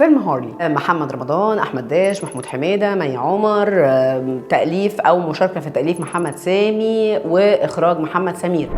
فيلم هارلي، محمد رمضان، احمد داش، محمود حميده، مي عمر، تاليف او مشاركة في تاليف محمد سامي، واخراج محمد سمير.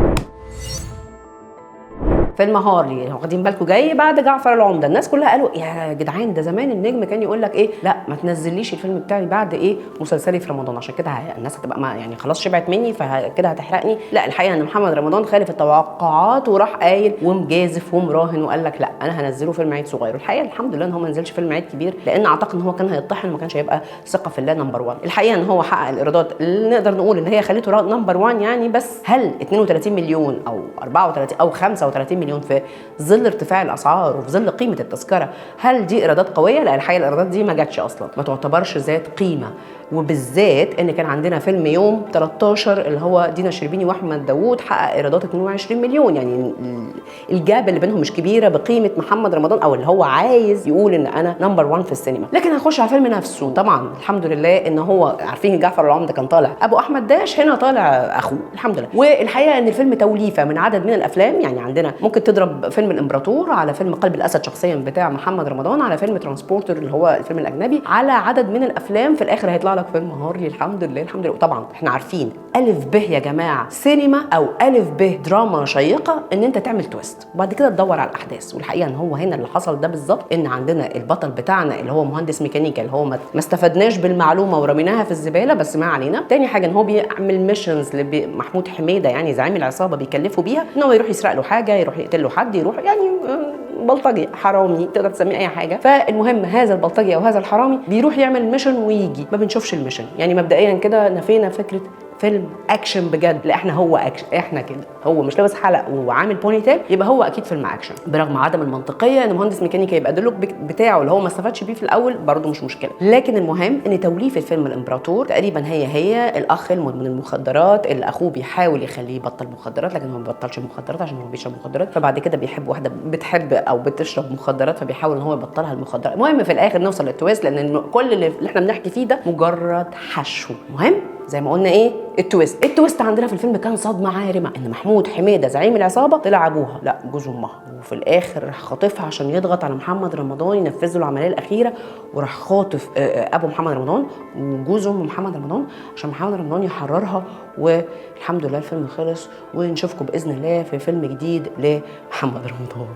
فيلم هارلي واخدين بالكم جاي بعد جعفر العمدة. الناس كلها قالوا يا جدعان ده زمان النجم كان يقول لك ايه، لا ما تنزليش الفيلم بتاعي بعد ايه مسلسلي في رمضان، عشان كده الناس هتبقى ما يعني خلاص شبعت مني فكده هتحرقني. لا الحقيقة ان محمد رمضان خالف التوقعات وراح قايل ومجازف ومراهن وقال لك لا انا هنزله فيلم عيد صغير. والحقيقة الحمد لله ان هو ما نزلش فيلم عيد كبير، لان اعتقد ان هو كان هيطحن وما كانش هيبقى ثقة في الله number 1. الحقيقة ان هو حقق الايرادات اللي نقدر نقول ان هي خليته number 1 يعني، بس هل 32 مليون او 34 او 35 مليون في ظل ارتفاع الاسعار وفي ظل قيمة التذكرة هل دي ايرادات قوية؟ لا الحقيقة الايرادات دي ما جاتش اصلا، ما تعتبرش ذات قيمة، وبالذات ان كان عندنا فيلم يوم 13 اللي هو دينا الشربيني واحمد داوود حقق ايرادات 22 مليون، يعني ال gap اللي بينهم مش كبيرة بقيمة محمد رمضان او اللي هو عايز يقول ان انا number 1 في السينما. لكن هنخش على الفيلم نفسه. طبعا الحمد لله ان هو عارفين جعفر العمدة كان طالع ابو احمد داش، هنا طالع اخوه الحمد لله. والحقيقة ان الفيلم توليفة من عدد من الافلام، يعني عندنا ممكن تضرب فيلم الامبراطور على فيلم قلب الاسد شخصيا بتاع محمد رمضان، على فيلم ترانسبورتر اللي هو الفيلم الاجنبي، على عدد من الافلام، في الاخر هيطلع لك فيلم هارلي. الحمد لله الحمد لله. طبعا احنا عارفين الف ب يا جماعة سينما او الف ب دراما شيقة ان انت تعمل twist وبعد كده تدور على الاحداث. والحقيقة ان هو هنا اللي حصل ده بالظبط، ان عندنا البطل بتاعنا اللي هو مهندس ميكانيكا اللي هو ما استفدناش بالمعلومه ورميناها في الزبالة، بس ما علينا. تاني حاجة ان هو بيعمل missions لمحمود حميده، يعني زعيم العصابة بيكلفه بيها ان هو يروح يسرق له حاجة، يروح يقتل له حد، يروح يعني بلطجي حرامي تقدر تسميه اي حاجة. فالمهم هذا البلطجي او هذا الحرامي بيروح يعمل mission ويجي، ما بنشوفش ال mission. يعني مبدئيا كده نفينا فكرة فيلم اكشن بجد، لا احنا هو اكشن، احنا كده هو مش لابس حلق وعامل ponytail يبقى هو اكيد فيلم اكشن، برغم عدم المنطقية ان مهندس ميكانيكا يبقى ده ال look بتاعه اللي هو ما استفادش بيه في الاول برده مش مشكلة. لكن المهم ان توليف الفيلم الامبراطور تقريبا هي الاخ المدمن المخدرات اللي اخوه بيحاول يخليه يبطل مخدرات، لكن هو ما بيبطلش مخدرات عشان هو بيشرب مخدرات، فبعد كده بيحب واحدة بتحب او بتشرب مخدرات فبيحاول ان هو يبطلها المخدرات. المهم في الاخر نوصل لل twist، لان كل اللي احنا بنحكي فيه ده مجرد حشو. المهم زي ما قلنا ايه ال twist. ال twist عندنا في الفيلم كان صدمة عارمة، ان محمود حميده زعيم العصابة طلع ابوها، لا جوز امها، وفي الاخر راح خاطفها عشان يضغط على محمد رمضان ينفذ له العملية الاخيرة، وراح خاطف ابو محمد رمضان وجوز ام محمد رمضان عشان محمد رمضان يحررها. والحمد لله الفيلم خلص، ونشوفكم باذن الله في فيلم جديد لمحمد رمضان.